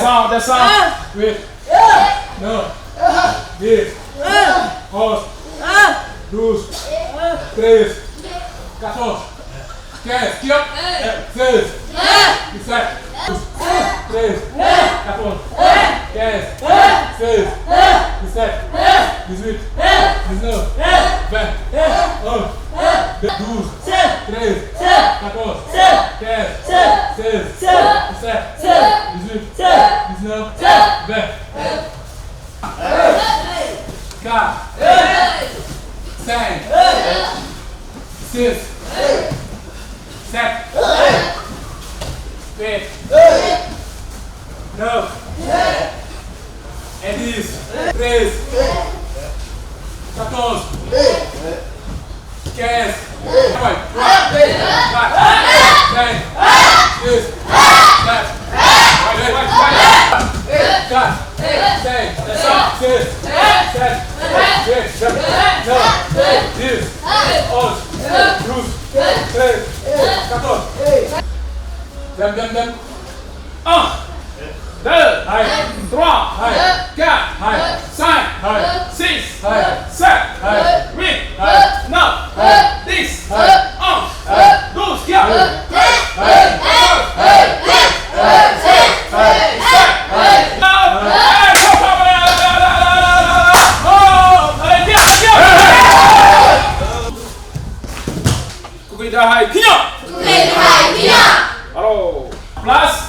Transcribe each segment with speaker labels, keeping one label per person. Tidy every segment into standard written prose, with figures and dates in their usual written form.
Speaker 1: On descend. 8, 9, 10, 11, 12, 13, 14, 15, 16, 17, 13, 14, 15, 16, 17, 18, 19, 20, 12, 13, 14, 15, 16, 17, 18, 19, 20. 4, 5, 6, 7, 8, 9, et 10, 13, 14, 15, 3, 4, 5, 6, 7, alors, place,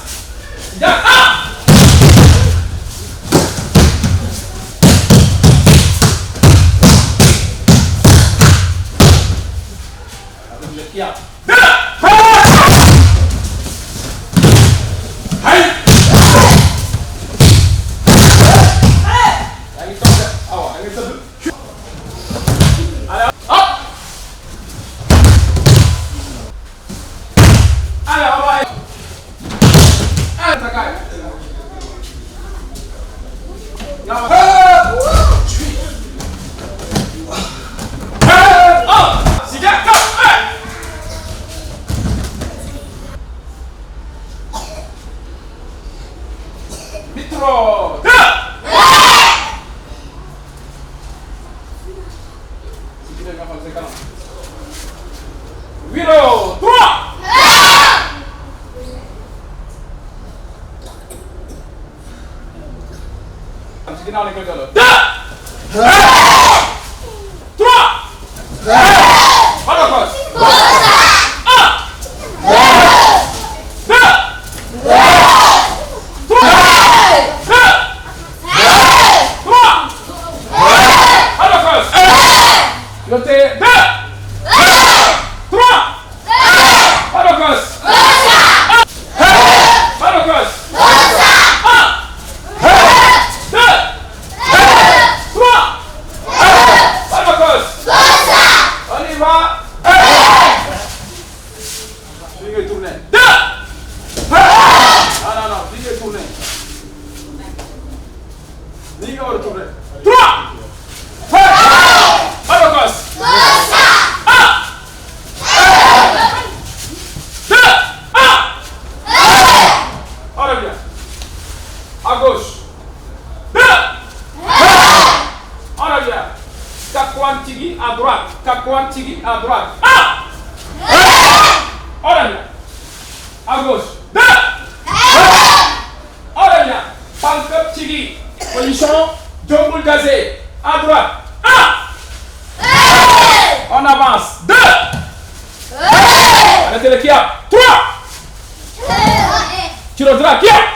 Speaker 2: Tiro de lá aqui, ó.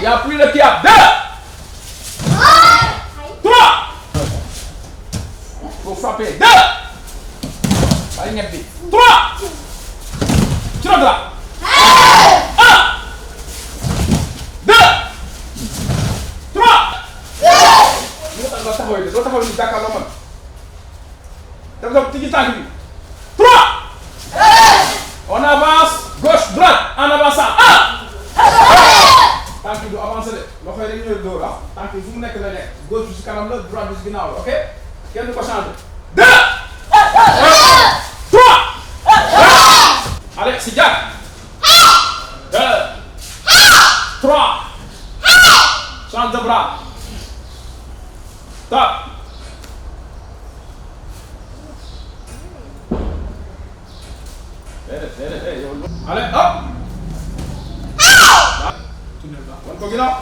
Speaker 1: y a plus de qui a 2. 3. Faut frapper. 2. Allez, ñetti. 3. Ci la dra. 1. 2. 3. Doo taxaw ni jàkkaarloo man. Def tigi tànk bi. 3. On avance. Gauche, droite. En avançant. 1. Tànk yi du avancer de. Loxo yi dañuy ñëw dóor ah. Tànk yi fu mu nekk la nekk. Gauche bi ci kanam la, droite bi ci ginnaaw la, ok? Kenn du ko changer. 2. 3. Allez, c'est Jack. 2. 3. Change de bras. Top. Allez, hop. Wan ko ginnaaw.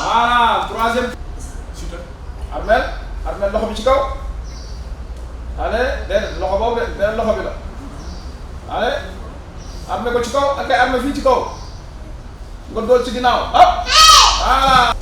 Speaker 1: Voilà, troisième. Armel, Armel loxo bi ci kaw. Allez, benn loxo boobu de benn loxo bi la. Allez, armé ko ci kaw ak ay armé fii ci kaw. Nga dool ci ginnaaw. Hop. Voilà.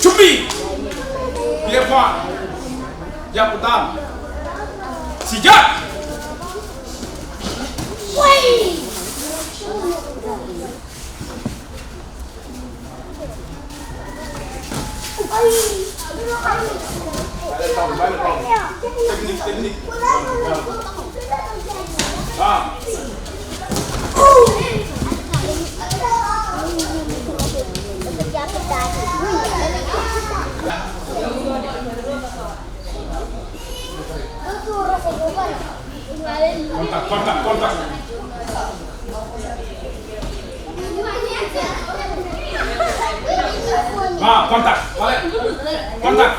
Speaker 1: Cumbi. Bien fort. Jàpp daal. Si jàpp. Technique, technique. Ah. Contact, contact, contact. Ah, contact. Allez. Contact.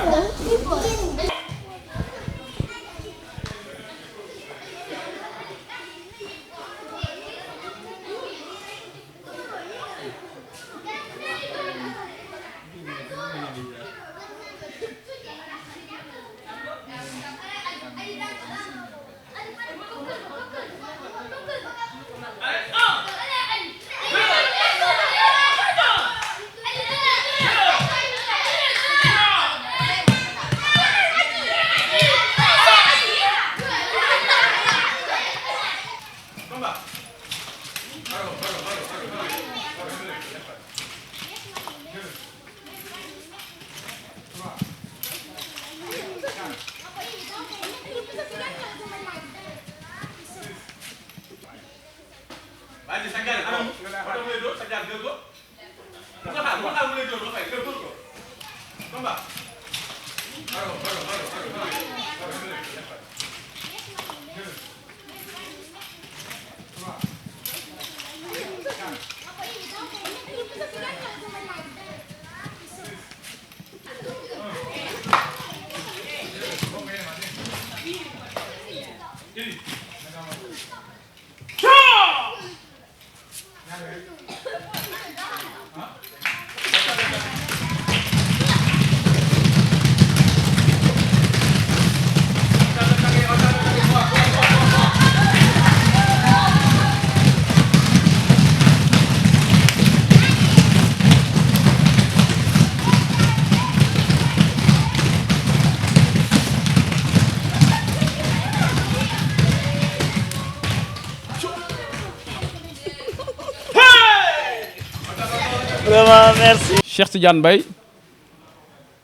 Speaker 2: Vraiment, merci.
Speaker 1: Cheikh Tidiane Mbaye.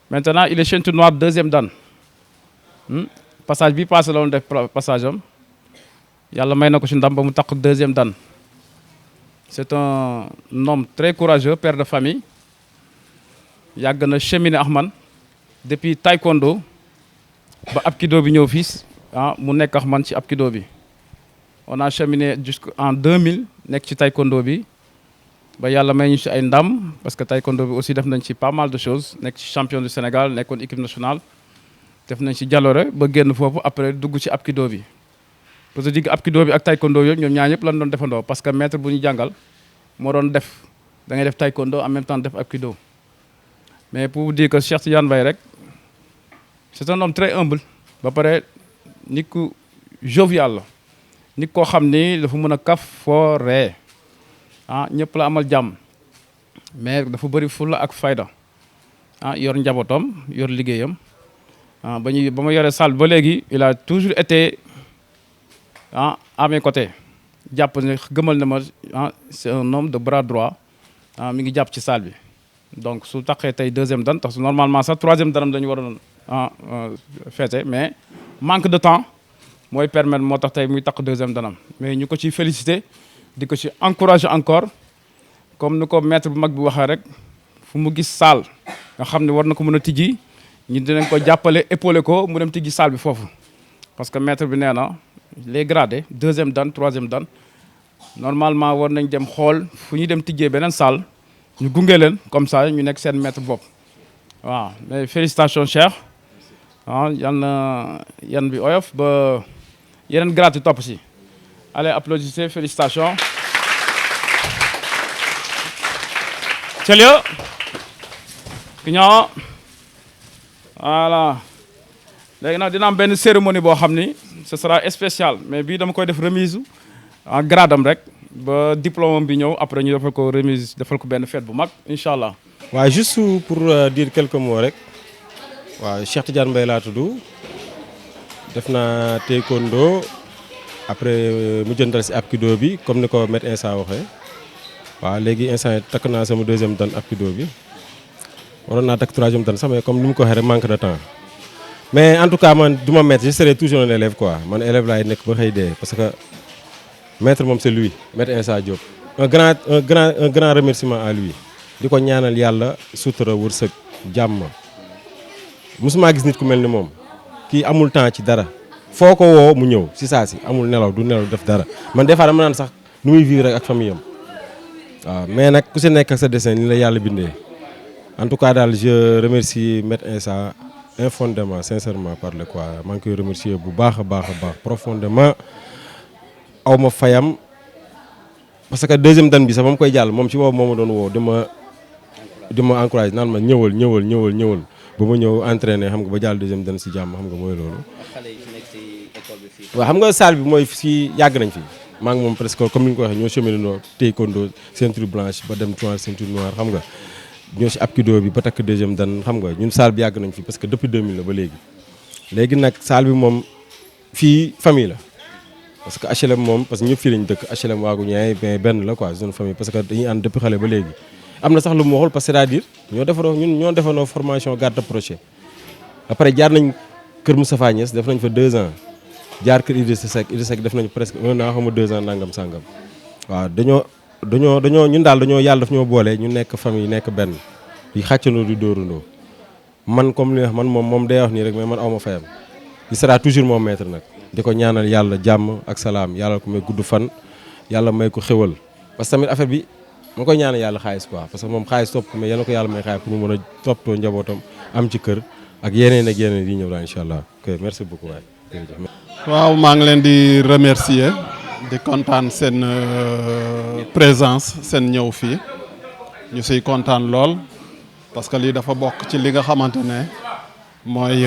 Speaker 1: Maintenant, il est ceinture noire deuxième dan. Passage bi passé la woon def passage am. yàlla may na ko ci ndam ba mu takk deuxième dan. C'est un homme très courageux, père de famille. yàgg na cheminer ak man depuis taekwondo ba apkido bi ñëw fii mu nekk ak man ci apkido bi. On a cheminé jusqu'en 2000 nekk ci taekwondo bi ba yàlla may ñu ci ay ndam parce que taekwondo bi aussi def nañ ci pas mal de choses nekk ci champion du Sénégal nekkoon équipe nationale def nañ ci jaloore ba génn foofu après dugg ci apkido bi. parce que digg apkido bi ak taekwondo yooyu ñoom ñaar ñëpp lan doon defandoo parce que maître bu ñu jàngal moo doon def da ngay def taekwondo en même temps def apkido. Mais pour vous dire que Cheikh Tidiane Mbaye rek c'est un homme très humble ba pare nit ku jovial la nit koo xam ni dafa mën a kaf foo ree ñëpp la amal jàmm mais dafa bëri fulla ak fayda yor njabootam yor liggéeyam ba ma yoree salle ba léegi il a toujours été à mes côtés jàpp ne gëmal na ma c'est un homme de bras droit mi ngi jàpp ci salle bi. Donc su taxee tey deuxième dan tax normalement sax troisième danam dañu waroon fêter mais manque de temps mooy permettre moo tax tey muy takk deuxième danam mais ñu ko ciy féliciter di ko ci encourager encore comme ni ko maître bu mag bi waxee rek fu mu gis salle nga xam ne war na ko mën a tijji ñu dinañ ko jàppale épauler ko mu dem tijji salle bi foofu. parce que maître bi nee na les gradés deuxième dan troisième dan normalement war nañ dem xool fu ñuy dem tijjee beneen salle. ñu gunge leen comme ça ñu nekk seen maître bopp waaw mais félicitations Cheikh yal na yan bi oyof ba yeneen grade topp si allez applaudissez félicitations Thielio ki ñoo voilà léegi nag dina am benn cérémonie boo xam ni ce sera spécial mais bii dama koy def remise en grade am rek ba diplôme bi ñëw après ñu defal ko remise defal ko benn fête bu mag incha allah.
Speaker 2: waaw juste pour dire quelques mots rek waaw Cheikh Tidiane Mbaye laa tudd def naa taekwondo après mu jëndal si apkido bi comme ni ko maître Insa waxee waaw léegi instant takk naa sama deuxième dan apkido bi waroon naa takk troisième dan sax mais comme ni mu ko waxee rek manque de temps mais en tout cas man du ma maître je serai toujours un élève quoi man élève laay nekk ba xëy dee parce que. Maître moom c'est lui Maître Insa Diop un grand remerciement à lui di ko ñaanal yàlla sutura wërsëg jàmm musuma gis nit ku mel ni moom kii amul temps ci dara foo ko woo mu ñëw si saa si amul nelaw du nelaw def dara man des fois dama naan sax nu muy vivre rek ak famille am waaw mais nag ku si nekk ak sa destin ni la yàlla bindee en tout cas daal je remercie Maître Insa infondément sincèrement parler quoi maa ngi koy remercier bu baax a baax profondément aw ma fayam parce que deuxième dan bi sax ba mu koy jàll moom ci boobu moo ma doon woo di ma encouragé naan ma ñëwal ba ma ñëw entraîné xam nga ba jàll deuxième dan si jàmm xam nga mooy loolu. waaw xam nga salle bi mooy si yàgg nañ fi maa ngi moom presque comme ni ñu ko waxee ñoo cheminé taekwondo ceinture blanche ba dem ceinture noire xam nga ñoo si apkido bi ba takk deuxième dan xam nga ñun salle bi yàgg nañ fi parce que depuis 2000 la ba léegi nag salle bi moom fii famille la. parce que HLM moom parce que ñëpp fii lañu dëkk HLM waagu ñaay mais benn la quoi zone famille parce que dañuy ànd depuis xale ba léegi am na sax lu mu waxul parce que c'est-à-dire ñoo defandoo formation garde rapproché après jaar nañ kër Moustapha Niass def nañ fa 2 ans jaar kër Idrissa Seck def nañ presque 1 an xam nga 2 ans nangam sangam waaw dañoo ñun daal yàlla daf ñoo boole ñu nekk famille nekk benn di xàccandoo di dóorandoo man comme li wax man moom day wax nii rek mais man awma fayam il sera toujours mon maître nag di ko ñaanal yàlla jàmm ak salaam yàlla ko may gudd fan yàlla may ko xéwal parce que tamit affaire bi ma koy ñaanal yàlla xaalis quoi parce que moom xaalis topp ko mais yàlla ko yàlla may xaalis pour mu mën a toppatoo njabootam am ci kër ak yeneen yi ñëw daal incha allah ok merci beaucoup waay jërëjëf.
Speaker 3: waaw maa ngi leen di remercier di kontaan seen présence seen ñëw fii ñu siy kontaan lool parce que lii dafa bokk ci li nga xamante ne mooy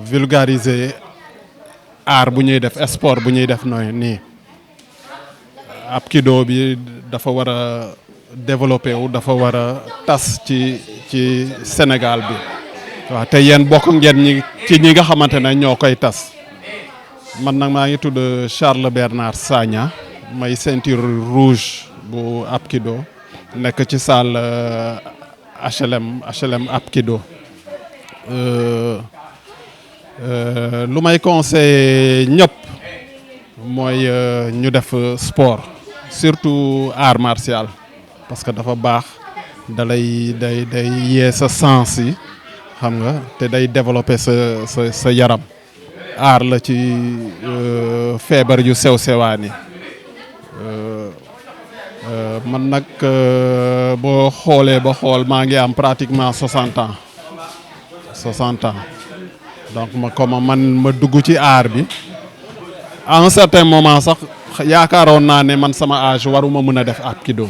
Speaker 3: vulgariser. art bu ñuy def sport bu ñuy def nooy nii apkido bi dafa war a développé wu dafa war a tas ci Sénégal bi waaw te yéen bokk ngeen ñi nga xamante ne ñoo koy tas man nag maa ngi tudd Charles Bernard Sagna may ceinture rouge bu apkido nekk ci salle HLM apkido lu may conseillé ñëpp mooy ñu def sport surtout art martial parce que dafa baax day yee sa sens yi xam nga te day développer sa yaram aar la ci feebar yu sew sewaani man nag boo xoolee ba xool maa ngi am pratiquement 60 ans donc ma dugg ci aar bi à un certain moment sax yaakaaroon naa ne man sama âge waruma mën a def aikido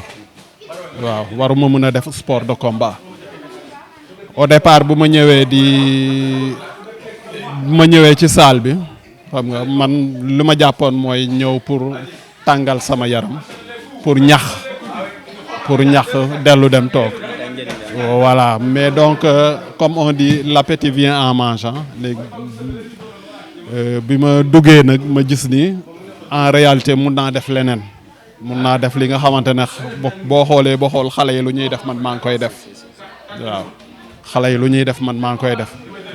Speaker 3: waaw waruma mën a def sport de combat au départ bu ma ñëwee ci salle bi xam nga man li ma jàppoon mooy ñëw pour tàngal sama yaram pour ñax dellu dem toog voilà mais donc comme on dit l'appétit vient en mangeant léegi bi ma duggee nag ma gis ni en réalité mun naa def leneen mun naa def li nga xamante ne boo xoolee ba xool xale yi lu ñuy def man maa ngi koy def waaw xale yi lu ñuy def man maa ngi koy def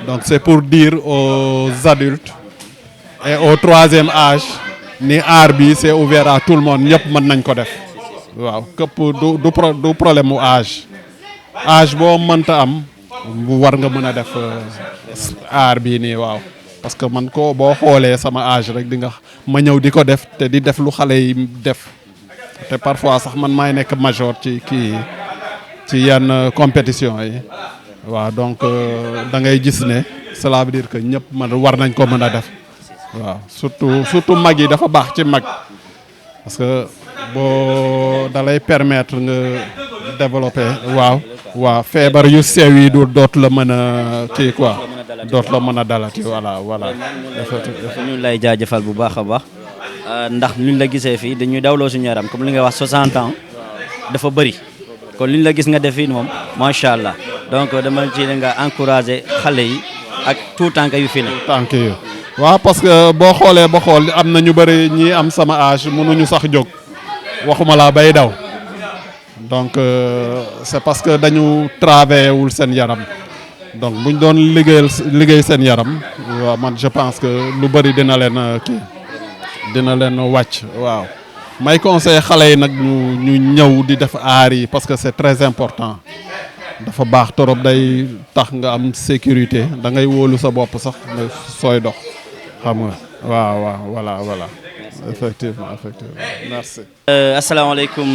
Speaker 3: donc c'est pour dire aux adultes et au troisième âge ni art bi c'est ouvert à tout le monde ñëpp mën nañ ko def waaw képp du problème mu âge boo mënta am war nga mën a def art bii nii waaw parce que man ko boo xoolee sama âge rek di nga ma ñëw di ko def te di def lu xale yi def te parfois sax man maay nekk major ci yenn compétition yi waaw donc da ngay gis ne cela veut dire que ñëpp man war nañ ko mën a def waaw surtout mag yi dafa baax ci mag parce que boo dalay permettre nga développer waaw feebar yu sew yi dootu la mën a kii quoi dootu la mën a dalati voilà.
Speaker 4: ñu lay jaajëfal bu baax a baax ndax luñ la gisee fii dañuy dawloo suñu yaram comme li nga wax 60 ans dafa bëri kon luñ la gis nga def fii moom macha allah donc dama ci nga encourager xale yi ak tout tànk yu fi ne.
Speaker 3: tànk yi waaw parce que boo xoolee ba xool am na ñu bëri ñi am sama âge mënuñu sax jóg waxuma laa bay daw donc c'est parce que dañu travaillé wul seen yaram donc buñ doon liggéey seen yaram waaw man je pense que lu bëri dina leen wàcc waaw may conseil xale yi nag ñu ñëw di def aar yi parce que c'est très important dafa baax torop day tax nga am sécurité da ngay wóolu sa bopp sax sooy dox xam nga waaw voilà effectivement merci
Speaker 4: assalamu aleykum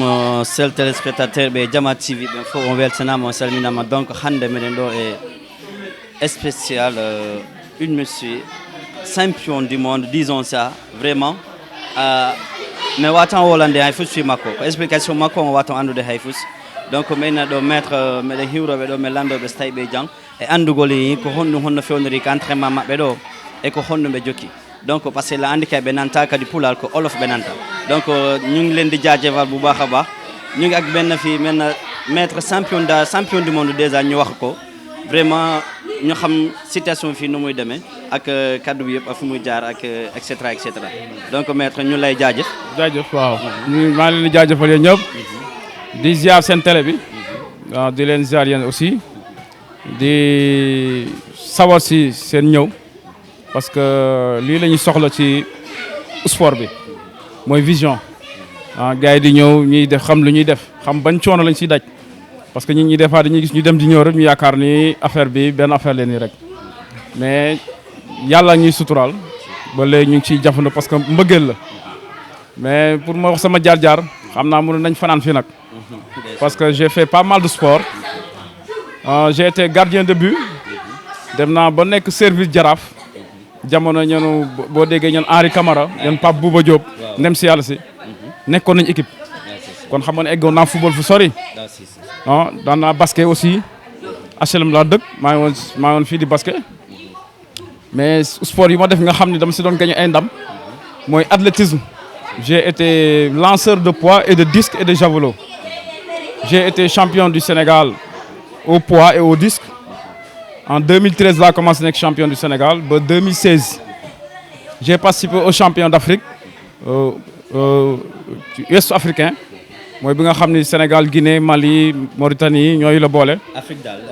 Speaker 4: sel téléspectateur ɓe Jama TV ɓen fof on weltanama on salminama donc hande meɗen ɗo e spécial une monsieur champion du monde disons ça vraiment mi watan wolande hay fus fi makko ko explication makko on watan andude hay fus donc meyna ɗo maître meɗen hiwroɓe ɗo min landoɓe so tawi ɓe jang e andugol ko honno fewnori ko entraînement maɓɓe ɗo e ko honno ɓe jokki donc parce que la andi kay ɓe nanta kadi pulal ko olof ɓe nanta donc ñu ngi leen di jaajëfal bu baax a baax ñu ngi ak benn fii benn maître champion du monde déjà ñu wax ko vraiment ñu xam situation fii nu muy demee ak kaddu bi yëpp ak fu muy jaar ak et cetera donc maître ñu lay jaajëf
Speaker 1: waaw maa leen di jaajëfal yéen ñëpp di ziar seen télé bi waaw di leen ziar yéen aussi di sawar si seen ñëw parce que lii la ñu soxla ci sport bi mooy vision gars yi di ñëw ñuy def xam lu ñuy def xam bañ coono lañ siy daj parce que nit ñi des fois dañuy gis ñu dem di ñëw rek ñu yaakaar ni affaire bi benn affaire leen nii rek mais yàlla ñuy suturaal ba léegi ñu ngi ciy jafandu parce que mbëggeel la mais pour ma wax sama jaar-jaar xam naa mënu nañ fanaan fii nag parce que j'ai fait pas mal de sport j'ai été gardien de but dem naa ba nekk service jaraaf jamono ñenu boo déggee ñen Henri Camara ñen Pape Bouba Diop ndem si yàlla si nekkoon nañ équipe kon xam nga ne eggoon naa football fu sori daan naa basket aussi HLM laa dëkk maa ngi woon fii di basket mais sport yi ma def nga xam ne dama si doon gagné ay ndam mooy athlétisme j'ai été lanceur de poids et de disque et de javelot j'ai été champion du Sénégal au poids et au disque en 2013 laa commencé nekk champion du Sénégal ba 2016 j'ai participé au champion d'Afrique ouest africain mooy bi nga xam ni Sénégal Guinée Mali Mauritanie ñooyu la boole.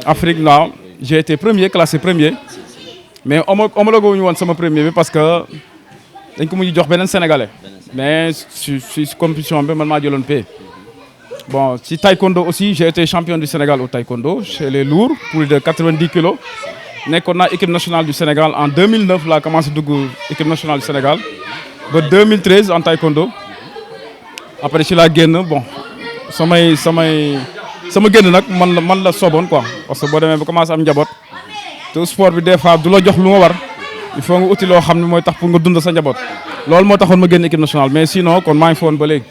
Speaker 1: Afrique waaw j'ai été classé premier mais homologué wuñu woon sama premier bi parce que dañ ko mujj jox beneen sénégalais mais si compétition bi man maa jëloon paie. Bon si taekwondo aussi j'ai été champion du Sénégal au taekwondo chez les lourds plus de 90 kilos nekkoon naa équipe nationale du Sénégal en 2009 laa commencé dugg équipe nationale du Sénégal ba 2013 en taekwondo après ci laa génn bon sama génn nag man la soboon quoi parce que boo demee ba commencé am njaboot te sport bi des fois du la jox lu ma war il faut nga uti loo xam ne mooy tax pour nga dund sa njaboot loolu moo taxoon ma génn équipe nationale mais sinon kon maa ngi fa woon ba léegi.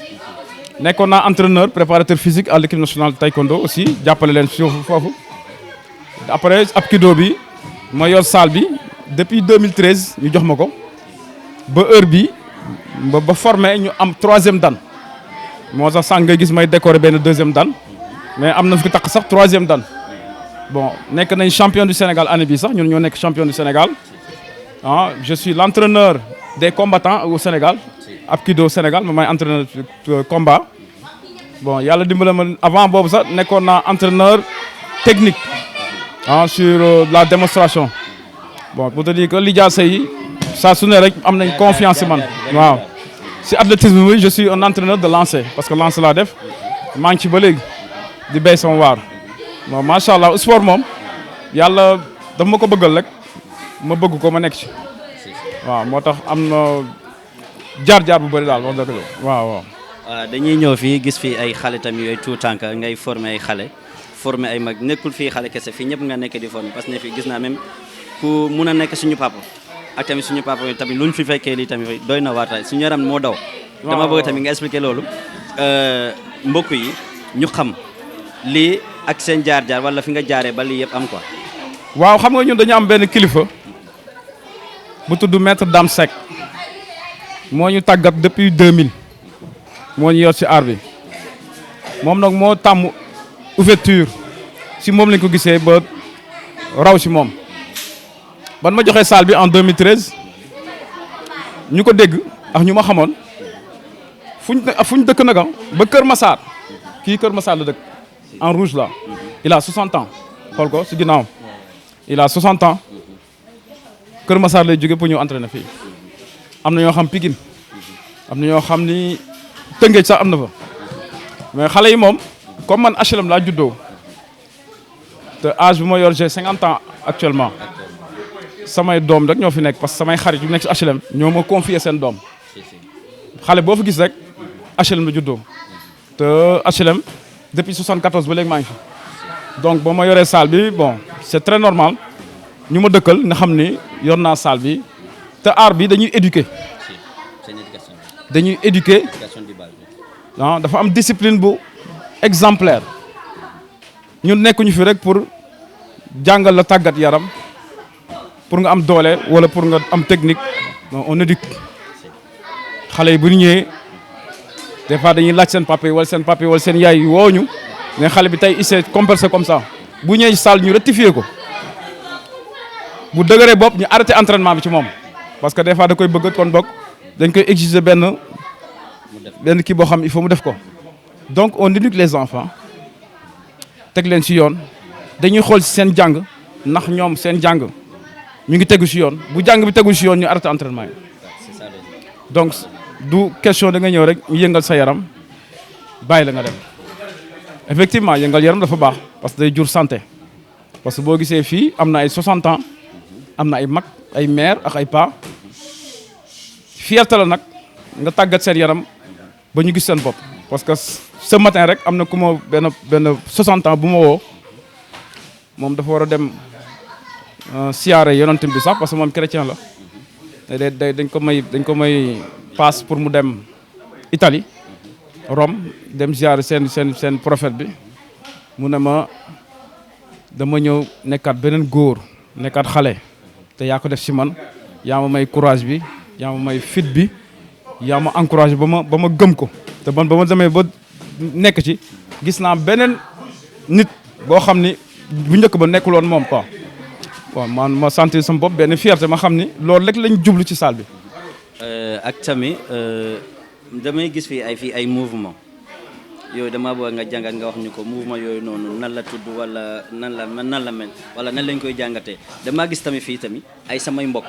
Speaker 1: nekkoon naa entraîneur préparateur physique à l'équipe nationale de taekwondo aussi jàppale leen foofu après apkido bi ma yor salle bi depuis 2013 ñu jox ma ko ba heure bi ba formé ñu am 3e dan moo tax sànq nga gis may décorer benn 2e dan mais am na fi takk sax 3e dan bon nekk nañ champion du Sénégal année bi sax ñun ñoo nekk champion du Sénégal ah je suis l'entraîneur des combattants au Sénégal apkido Sénégal ma may entraîneur combat bon yàlla dimbale ma avant boobu sax nekkoon naa entraîneur technique ah sur la démonstration bon pour te dire que lijaasa yi saa su ne rek am nañ confiance ci man waaw si athlétisme bi je suis un entraîneur de lancer parce que lancer laa def maa ngi ci ba léegi di béy sama waar bon macha allah sport moom yàlla dafa ma ko bëggal rek ma bëgg ko ma nekk ci waaw moo tax am na jaar bu bëri daal wax dëgg la waaw.
Speaker 4: dañuy ñëw fii gis fii ay xale tamit yooyu tout tànk ngay former ay xale former ay mag nekkul fii xale kese fii ñëpp nga nekk di former parce que ne fii gis naa même ku mun a nekk suñu papa ak tamit suñu papa yi tamit luñ fi fekkee lii tamit doy na waataay suñu yaram moo daw. dama bëgg tamit nga expliquer loolu mbokk yi ñu xam lii ak seen jaar-jaar wala fi nga jaaree ba lii yëpp am quoi.
Speaker 1: waaw xam nga ñun dañu am benn kilifa bu tudd maître Dame Seck moo ñu tàggat depuis 2000 moo ñu yor ci art bi moom nag moo tàmm ouverture ci moom lañ ko gisee ba raw ci moom. ban ma joxee salle bi en 2013 ñu ko dégg ak ñu ma xamoon fuñ dëkk nag ba Kër Massar kii Kër Massar la dëkk en rouge là il a 60 ans xool ko ci ginnaaw il a 60 ans Kër Massar lay jóge pour ñu entraîner fii am na ñoo xam Pikine am na ñoo xam ni Tëngéej sax am na fa mais xale yi moom comme man HLM laa juddoo te âge bi ma yor j'ai 50 ans actuellement samay doom rek ñoo fi nekk parce que samay xarit yu nekk ci HLM ñoo ma confier seen doom xale boo fa gis rek HLM la juddoo te HLM depuis 74 ba léegi maa ngi fi donc ba ma yoree salle bi bon c'est très normal ñu ma dëkkal nga xam ni yor naa salle bi te art bi dañuy éduquer ah dafa am discipline bu exemplaire ñun nekkuñu fi rek pour jàngal la tàggat yaram pour nga am doole wala pour nga am technique non on éduque xale yi bu ñu ñëwee des fois dañuy laaj seen papa yi wala seen yaay yi woo ñu ne xale bi tey il s'est comporté comme ça bu ñëwee salle ñu rectifier ko bu dëgëree bopp ñu arrêté entraînement bi ci moom parce que des fois da koy bëgg kon bokk dañ koy exiger benn kii boo xam il faut mu def ko donc on éduque les enfants teg leen ci yoon dañuy xool ci seen jàng ndax ñoom seen jàng ñu ngi tegu ci yoon bu jàng bi tegu ci yoon ñu arrêté entraînement yi donc du question da nga ñëw rek ñu yëngal sa yaram bàyyi la nga dem effectivement yëngal yaram dafa baax parce que day jur santé parce que boo gisee fii am na ay 60 ans am na ay mag ay mère ak ay pa fierté la nag nga tàggat seen yaram ba ñu gis seen bopp parce que ce matin rek am na ku ma benn 60 ans bu ma woo moom dafa war a dem siyaare yonent bi sax parce que moom chrétien la dañ ko may passe pour mu dem Italie Rome dem siyaare seen prophète bi mu ne ma dama ñëw nekkaat beneen góor nekkaat xale te yaa ko def ci man yaa ma may courage bi yaa ma may fit bi yaa ma encouragé ba ma gëm ko te man ba ma demee ba nekk ci gis naa beneen nit boo xam ni bu njëkk ba nekkul woon moom quoi bon man ma sentir sama bopp benn fierté ma xam ni loolu rek lañ jublu ci salle bi.
Speaker 4: ak tamit damay gis fii ay mouvement yooyu dama bëgg nga jàngat nga wax ñu ko mouvement yooyu noonu nan la tudd wala nan la mel wala nan lañ koy jàngatee damaa gis tamit fii tamit ay samay mbokk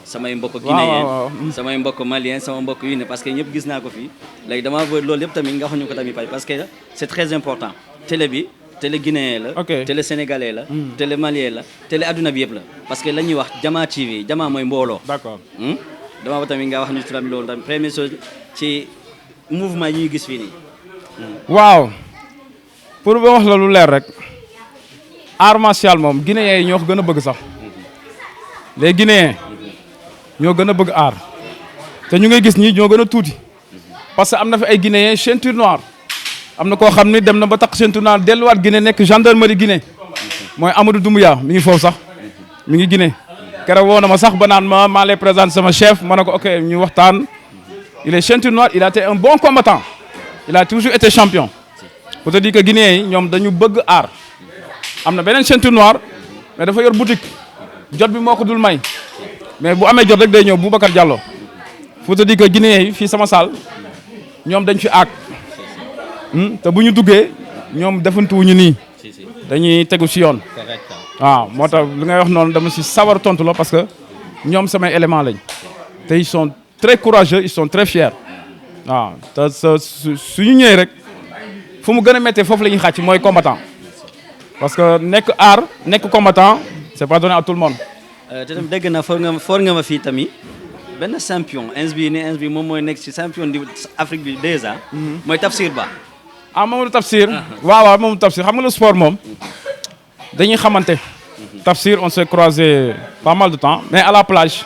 Speaker 4: samay mbokk guinéen samay mbokk malien sama mbokk yu ne parce que ñëpp gis naa ko fii léegi dama bëgg loolu yëpp tamit nga wax ñu ko tamit parce que c'est très important télé bi télé guinéen la télé sénégalais la télé malien la télé adduna bi yëpp la parce que la ñuy wax Jama TV Jama mooy mbooloo
Speaker 2: d'accord
Speaker 4: dama ba tamit nga wax ñu ci tamit loolu tamit première chose ci mouvement yi ñuy gis fii nii
Speaker 1: waaw pour ba wax la lu leer rek art martial moom guinéens yi ñoo ko gën a bëgg sax les guinéens ñoo gën a bëgg art te ñu ngay gis ñi ñoo gën a tuuti parce que am na fi ay guinéens ceinture noire am na koo xam ni dem na ba takk ceinture noire delluwaat Guinée nekk gendarmerie Guinée mooy Amadou Doumbouya mi ngi foofu sax mi ngi Guinée keroog woo na ma sax ba naan ma maa lay présenter sama chef ma ne ko ok ñu waxtaan il est ceinture noire il a été un bon combattant il a toujours été champion pour te dire que Guinéens yi ñoom dañu bëgg art am na beneen ceinture noire mais dafa yor boutique jot bi moo ko dul may mais bu amee jot rek day ñëw Boubacar Diallo pour te dire que Guinéens yi fii sama salle ñoom dañ fi aak te bu ñu duggee ñoom defantuwuñu nii dañuy tegu si yoon waaw moo tax li ngay wax noonu dama si sawar tontu la parce que ñoom samay élément lañ te ils sont très courageux ils sont très fiers waaw te suñu ñëwee rek fu mu gën a méttee foofu la ñuy xàcc mooy combattant parce que nekk art nekk combattant c'est pas donné à tout le monde.
Speaker 4: te tamit dégg naa foor nga ma fii tamit benn champion ins bi moom mooy nekk ci champion di Afrique bi déjà mooy Tafsir Ba.
Speaker 1: ah Mamadou Tafsir. waaw Mamadou Tafsir xam nga le sport moom dañuy xamante. Tafsir on s'est croisé pas mal de temps mais à la plage.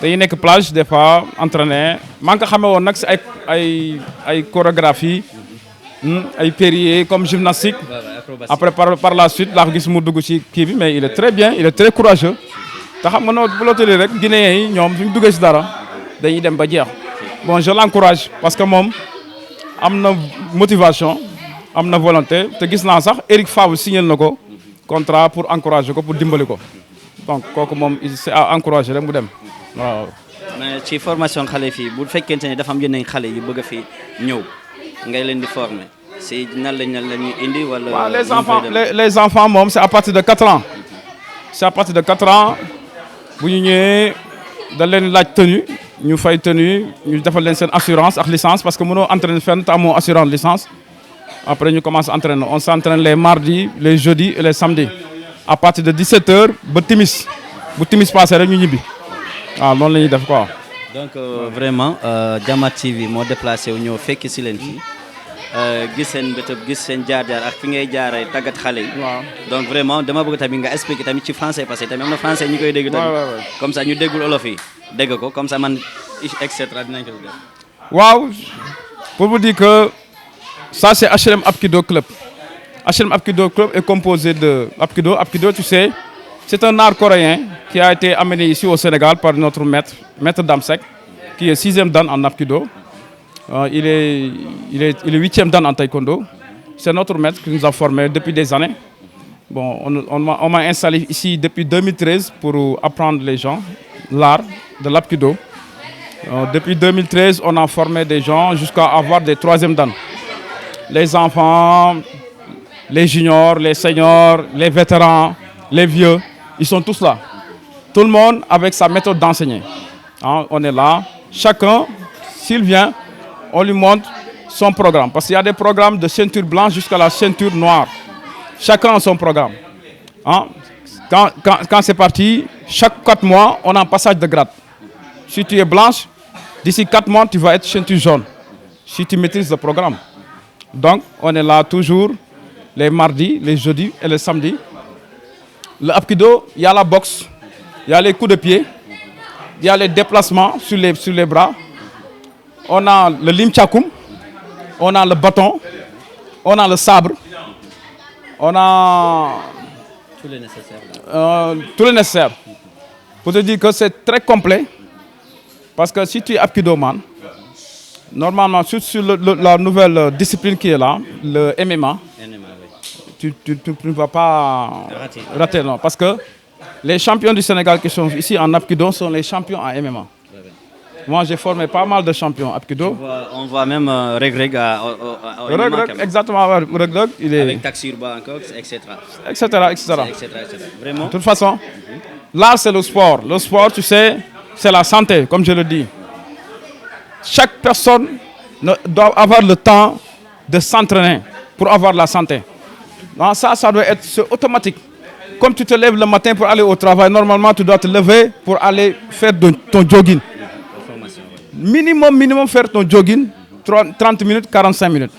Speaker 1: dañuy nekk plage des fois entraîner maa ngi ko xamee woon nag si ay chorégraphie ay périer comme gymnastique après par la suite laa ko gis mu dugg ci kii bi mais il est très bien il est très courageux te xam nga noonu bu la tëlee rek Guinéens yi ñoom suñu duggee si dara dañuy dem ba jeex bon je l'encourage parce que moom am na motivation am na volonté te gis naa sax Eric Favre signé na ko contrat pour encourager ko pour dimbali ko donc kooku moom c'est à encourager rek mu dem waaw.
Speaker 4: mais ci formation xale fii bu fekkente ne dafa am yeneen xale yu bëgg a fi ñëw ngay leen di former si nan la ñuy indi wala.
Speaker 1: waaw les enfants moom c'est à partir de 4 ans c'est à partir de 4 ans bu ñu ñëwee da leen laaj tenue ñu fay tenue ñu defal leen seen assurance ak licence parce que mënoo entraîner fenn te amoo assurance licence après ñu commence entraîner on s'entraîne les mardis les jeudis et les samedis à partir de 17h ba timis bu timis passé rek ñu ñibbi. waaw noonu la ñuy def quoi.
Speaker 4: donc vraiment Jama TV moo déplacé wu ñëw fekk si leen fii gis seen bëtëb gis seen jaar-jaar ak fi ngay jaaree tàggat xale yi.
Speaker 1: waaw
Speaker 4: donc vraiment dama bëgg tamit nga expliquer tamit ci français parce que tamit am na français ñi koy dégg tamit. comme ça ñu déggul olof yi dégg ko comme ça man et cetera dinañ ko def.
Speaker 1: waaw pour vous dire que ça c'est HLM Apkido Club. HLM Apkido Club est composé de Apkido. Apkido, tu sais, c'est un art coréen qui a été amené ici au Sénégal par notre maître Damsek, qui est 6e dan en Apkido. Il est 8e dan en taekwondo. C'est notre maître qui nous a formés depuis des années. Bon, on m'a installé ici depuis 2013 pour apprendre les gens l'art de l'Apkido. Depuis 2013, on a formé des gens jusqu'à avoir des 3e dan. Les enfants, les juniors, les seniors, les vétérans, les vieux, ils sont tous là. Tout le monde avec sa méthode d'enseigner. Hein, on est là. Chacun, s'il vient, on lui montre son programme. Parce qu'il y a des programmes de ceinture blanche jusqu'à la ceinture noire. Chacun a son programme. Hein? Quand c'est parti, chaque 4 mois, on a un passage de grade. Si tu es blanche, d'ici 4 mois, tu vas être ceinture jaune. Si tu maîtrises le programme. Donc, on est là toujours les mardis, les jeudis et les samedis. Le Apkido, il y a la boxe, il y a les coups de pied, il y a les déplacements sur les bras. On a le limchakoum, on a le bâton, on a le sabre, on a
Speaker 4: Tout le nécessaire.
Speaker 1: tout le nécessaire. Pour te dire que c'est très complet, parce que si tu es Apkido man, normalement, sur la nouvelle discipline qui est là, le MMA, tu ne vas pas rater, non. Parce que les champions du Sénégal qui sont ici en Apkido sont les champions en MMA. Moi, j'ai formé pas mal de champions Apkido.
Speaker 4: On voit même Regreg
Speaker 1: Exactement, Regreg, il est...
Speaker 4: avec Taxi Urba encore, etc.
Speaker 1: Etc.
Speaker 4: Vraiment.
Speaker 1: De toute façon, là, c'est le sport. Le sport, tu sais, c'est la santé, comme je le dis. Chaque personne doit avoir le temps de s'entraîner pour avoir la santé. Non, ça doit être automatique. Comme tu te lèves le matin pour aller au travail, normalement, tu dois te lever pour aller faire ton jogging. Minimum faire ton jogging, 30 minutes, 45 minutes.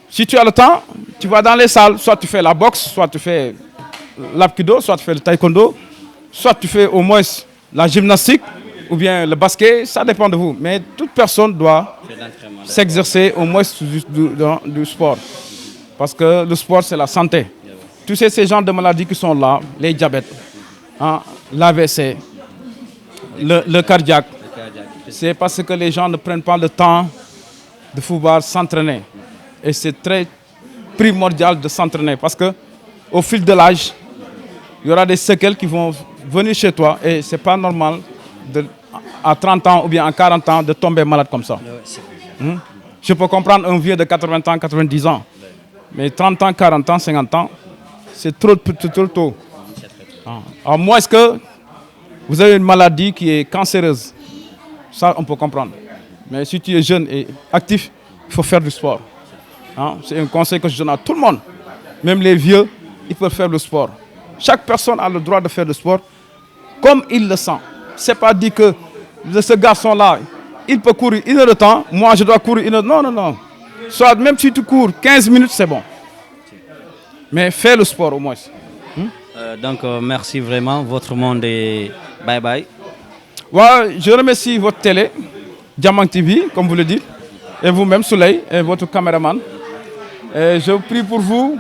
Speaker 1: Si tu as le temps, tu vas dans les salles, soit tu fais la boxe, soit tu fais l'apkido, soit tu fais le taekwondo, soit tu fais au moins la gymnastique ou bien le basket, ça dépend de vous. Mais toute personne doit s'exercer au moins du sport. Parce que le sport, c'est la santé. Tous ces genres de maladies qui sont là, les diabètes, hein, l'AVC, le cardiaque, c'est parce que les gens ne prennent pas le temps de pouvoir s'entraîner. Et c'est très primordial de s'entraîner parce qu'au fil de l'âge, il y aura des séquelles qui vont venir chez toi et ce n'est pas normal à 30 ans ou bien à 40 ans de tomber malade comme ça. Je peux comprendre un vieux de 80 ans, 90 ans, mais 30 ans, 40 ans, 50 ans, c'est trop tôt. À moins que vous avez une maladie qui est cancéreuse, ça on peut comprendre. Mais si tu es jeune et actif, il faut faire du sport. C'est un conseil que je donne à tout le monde. Même les vieux, ils peuvent faire le sport. Chaque personne a le droit de faire le sport comme il le sent. Ce n'est pas dit que ce garçon-là, il peut courir 1 heure de temps, moi je dois courir 1 heure. Non. Soit même si tu cours 15 minutes, c'est bon. Mais fais le sport au moins.
Speaker 4: Donc merci vraiment. Votre monde est bye bye.
Speaker 1: Ouais, je remercie votre télé, Diamant TV, comme vous le dites, et vous-même, Soleil, et votre caméraman. Et je prie pour vous,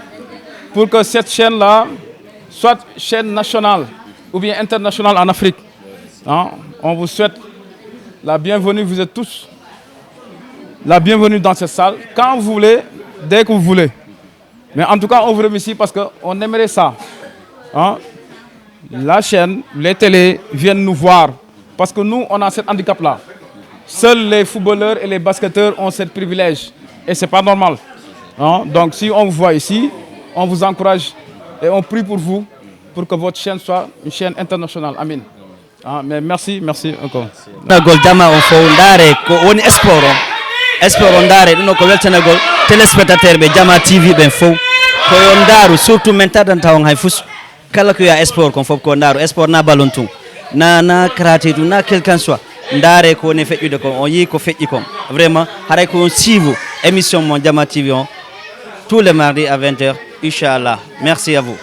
Speaker 1: pour que cette chaîne-là soit chaîne nationale ou bien internationale en Afrique. On vous souhaite la bienvenue, vous êtes tous la bienvenue dans cette salle, quand vous voulez, dès que vous voulez. Mais en tout cas, on vous remercie parce qu'on aimerait ça. La chaîne, les télés viennent nous voir parce que nous, on a cet handicap-là. Seuls les footballeurs et les basketteurs ont ce privilège et ce n'est pas normal. Donc si on vous voit ici, on vous encourage et on prie pour vous pour que votre chaîne soit une chaîne internationale. Amen. Mais merci encore.
Speaker 4: Téléspectateur be Jama TV ben fo ko yon daru surtout men tadanta on hay fus kala ko ya sport kon fof ko daru sport na ballon tout na karaté tout na quelqu'un soit ndare ko ne fejjude ko on yi ko fejji kon vraiment haray ko suivre émission mon Jama TV tous les mardis à 20h inchallah. Merci à vous.